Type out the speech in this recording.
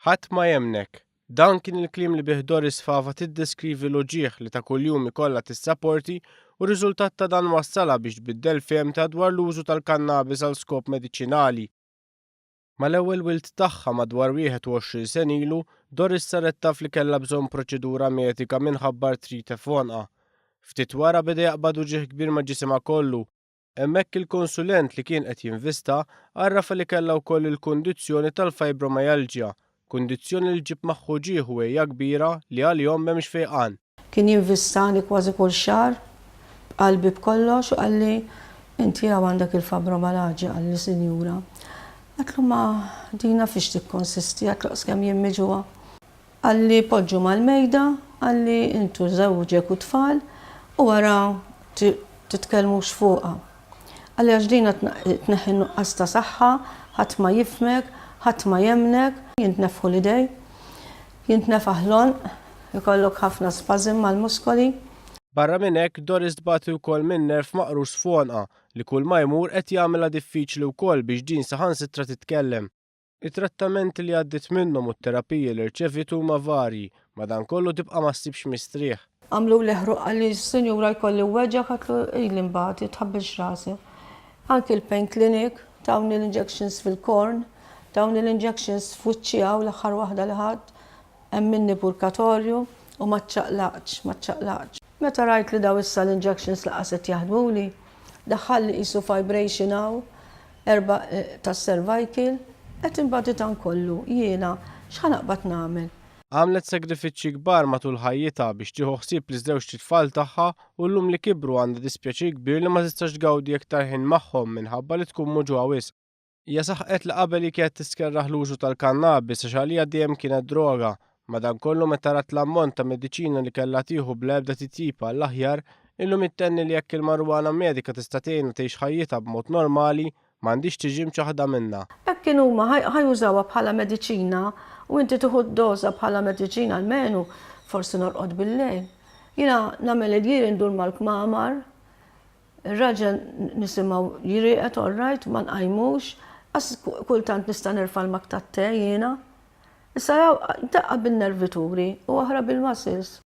Ħadd ma jemmnek. Dan kien il-kliem li bih Doris Fava tiddeskrivi l-uġigħ li ta' kuljum ikollha tissaporti u riżultat ta' dan wassalha biex tbiddel fehmtha dwar l-użu tal-kannabis għal skop mediċinali. Mal-ewwel wild tagħha madwar 21 sena ilu, Doris saret taf li kellha bżonn proċedura medika minħabba artrite f'għonqha. Ftit wara beda jaqbad uġigħ kbir ma' ġisimha kollu. Hemmhekk il-konsulent li kien qed jinvista għarrafha li kellha wkoll il-kundizzjoni tal-fibromyalgia, kundizzjoni li ġġib magħha uġigħ u għeja kbira li għalihom m'hemmx fejqan. Kien jinvistani kważi kull xahar, b'qalbi b'kollox u qalli, Inti hawn għandek il-fibromyalgia, qalli, sinjura. Għedtlu ma dina fiex tikkonsisti, għedtlu qas kemm jien miġugħa. Qalli poġġu mal-mejda, qalli intu żewġek u t-tfal u wara titkellmux fuqha. Qalli għax dina tneħħi n-nuqqas ta' saħħa, ħadd ma jifhmek, ħadd ma jemmnek. Jintnefħu l-idej, jintnefaħ l-għonq, ikollok ħafna spasm mal-muskoli. Barra minn hekk, Doris tbati wkoll minn nerv maqrus f'għonqha li kull ma jmur qed jagħmilha diffiċli wkoll biex din saħansitra titkellem. It-trattamenti li għaddiet minnhom u t-terapiji li rċeviet huma varji, madankollu tibqa' ma ssibx mistrieħ. Għamluli ħruq qalli s-sinjura jkolli weġgħa għedtlu ili nbati tħabbilx rasi. Anki l-pain clinic tawni l-injections fil-corn, tawni l-injections f'wiċċi hawn l-aħħar waħda li ħadt, hemm minni purkatorju u ma ċċaqlaqtx, ma ċċaqlaqtx. Meta rajt li daw issa l-injections lanqas qed jaħdmuli, daħħalli qisu vibration hawn Erba' tas-cervical, qed inbati dan kollu, jiena, x'ħa naqbad nagħmel? Għamlet sagrifiċċji kbar matul ħajjitha biex tieħu ħsieb liż-żewġt itfal tagħha u llum li kibru għandha dispjaċir kbir li ma tistax tgawdi aktar ħin magħhom minħabba li tkun muġugħa wisq. Hija saħqet li qabel hi kienet tistkerrah l-użu tal-kannabis għax għaliha dejjem kienet droga, madankollu meta rat l-ammont ta' mediċina li kellha tieħu bla ebda titjib għall-aħjar, illum ittenni li jekk il-marijuana medika tista' tgħinha tgħix ħajjitha b'mod normali, m'għandhiex tiġi mċaħħda minnha. Hekk in huma ħa jużawha bħala mediċina u inti tieħu d-doża bħala mediċina almenu forsi norqod bil-lejl. Jiena nagħmel il-jiri ndur mal-kmamar, ir-raġel nisimgħu jrieqed all right ma nqajmux, qas kultant nista' nerfa' l-mak tat-te jiena. Issa daqqa bin-nervituri u oħra bil-muscles.